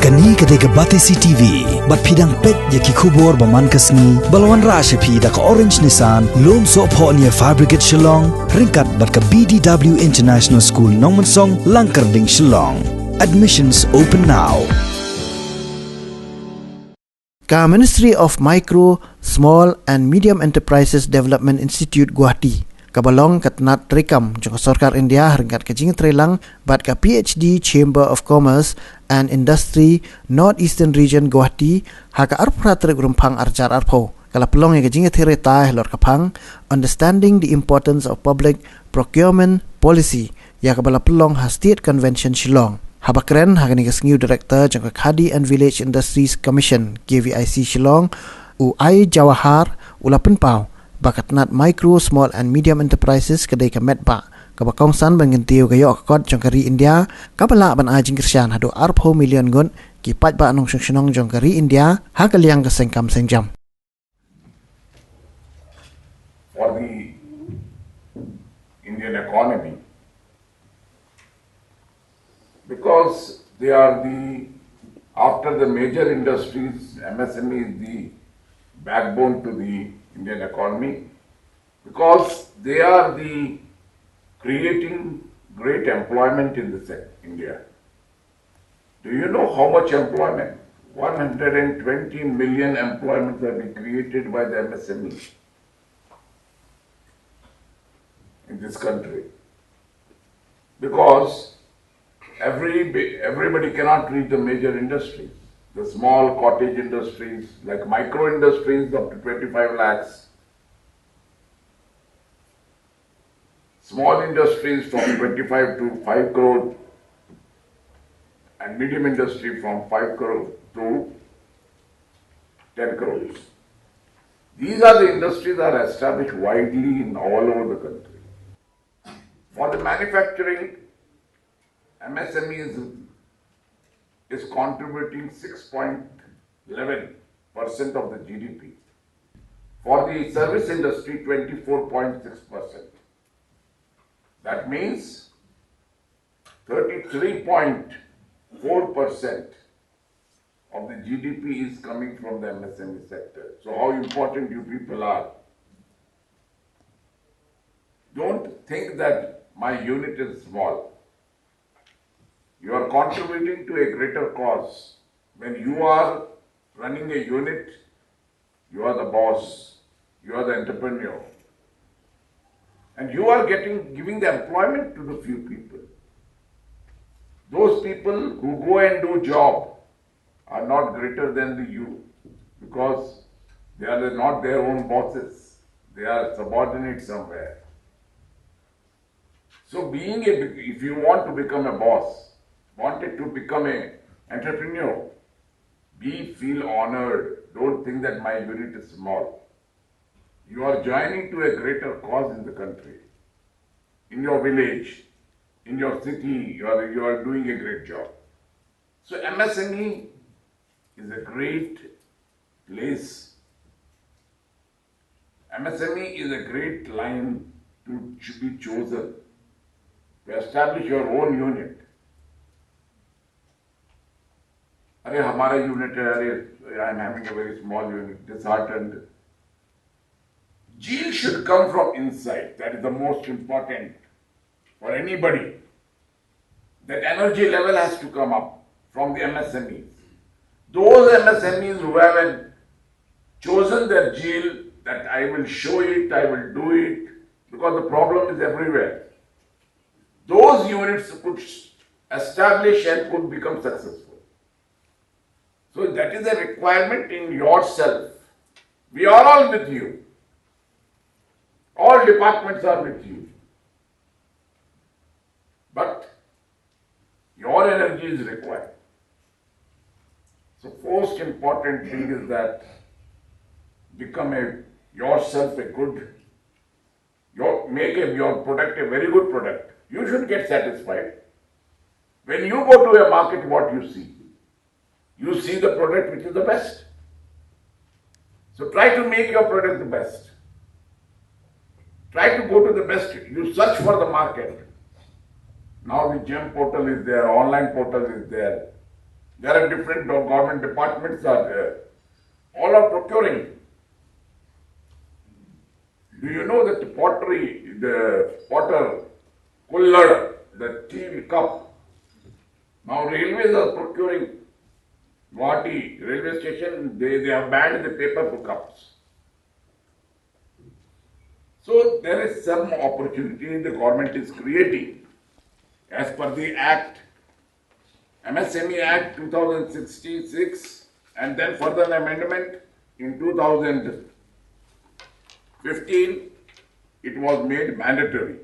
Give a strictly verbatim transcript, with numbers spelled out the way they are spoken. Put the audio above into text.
Kane ka dei ka Batesi T V, bad phi dang peit ïa ki khubor ba man ka sngi, ba la wanrah sha phi da ka Orange Nissan, Lumsohphoh near Fire Brigade Shillong, ryngkat bad ka B D W International School Nongmensong, Langkyrding, Shillong. Admissions open now. Ka Ministry of Micro, Small and Medium Enterprises Development Institute, Guwahati, kaba long ka tnat treikam jong ka Sorkar India ryngkat ka jingtreilang bad ka P H D Chamber of Commerce and Industry, North Eastern Region, Guwahati, ha ka arphew phra tarik Rymphang arhajar arphew, ka la pynlong ïa ka jingïatreilang halor ka phang Understanding the Importance of Public Procurement Policy, ïa kaba la pynlong ha State Convention, Shillong. Haba kren ha kane ka sngi u Director jong ka Khadi and Village Industries Commission, K V I C, Shillong, u I Jawahar, u la pynpaw ba ka tnat Micro, Small and Medium Enterprises ka dei ka metbah kaba kongsan ban kyntiew ka ïoh ka kot jong ka ri India, kaba lah ban ai jingkyrshan haduh arphew million ngut ki paidbah nongshong shnong jong ka ri India ha ka liang ka seng kam seng jam. For the Indian economy, because they are the, after the major industries, M S M E is the backbone to the Indian economy, because they are the creating great employment in the sec- India. Do you know how much employment? One hundred and twenty million employments have been created by the M S M Es in this country. Because every, everybody cannot reach the major industries. The small cottage industries, like micro industries, up to twenty-five lakhs. Small industries from twenty-five to five crore, and medium industry from five crore to ten crores. These are the industries that are established widely in all over the country. For the manufacturing, M S M Es is contributing six point eleven percent of the G D P. For the service industry, twenty-four point six percent. That means thirty-three point four percent of the G D P is coming from the M S M E sector. So how important you people are. Don't think that my unit is small. You are contributing to a greater cause. When you are running a unit, you are the boss, you are the entrepreneur. And you are getting, giving the employment to the few people. Those people who go and do job are not greater than the you, because they are not their own bosses. They are subordinate somewhere. So being a, if you want to become a boss, wanted to become a entrepreneur, be, feel honored. Don't think that my unit is small. You are joining to a greater cause in the country. In your village, in your city, you are, you are doing a great job. So M S M E is a great place. M S M E is a great line to ch- be chosen to establish your own unit. अरे हमारा यूनिट है, अरे I am having a very small unit, disheartened. Zeal should come from inside. That is the most important for anybody. That energy level has to come up from the M S M Es. Those M S M Es who have chosen their zeal, that I will show it, I will do it, because the problem is everywhere. Those units could establish and could become successful. So that is a requirement in yourself. We are all with you. All departments are with you. But your energy is required. So most important thing is that become a, yourself a good, your, make a, your product a very good product. You should get satisfied. When you go to a market, what you see? You see the product which is the best. So try to make your product the best. Try to go to the best. You search for the market. Now the gem portal is there, online portal is there. There are different do- government departments are there. All are procuring. Do you know that the pottery, the potter, kullad, the tea cup? Now railways are procuring. Guwahati railway station, they, they have banned the paper cups. So there is some opportunity the government is creating as per the Act, M S M E Act two thousand sixty-six, and then further amendment in two thousand fifteen, it was made mandatory.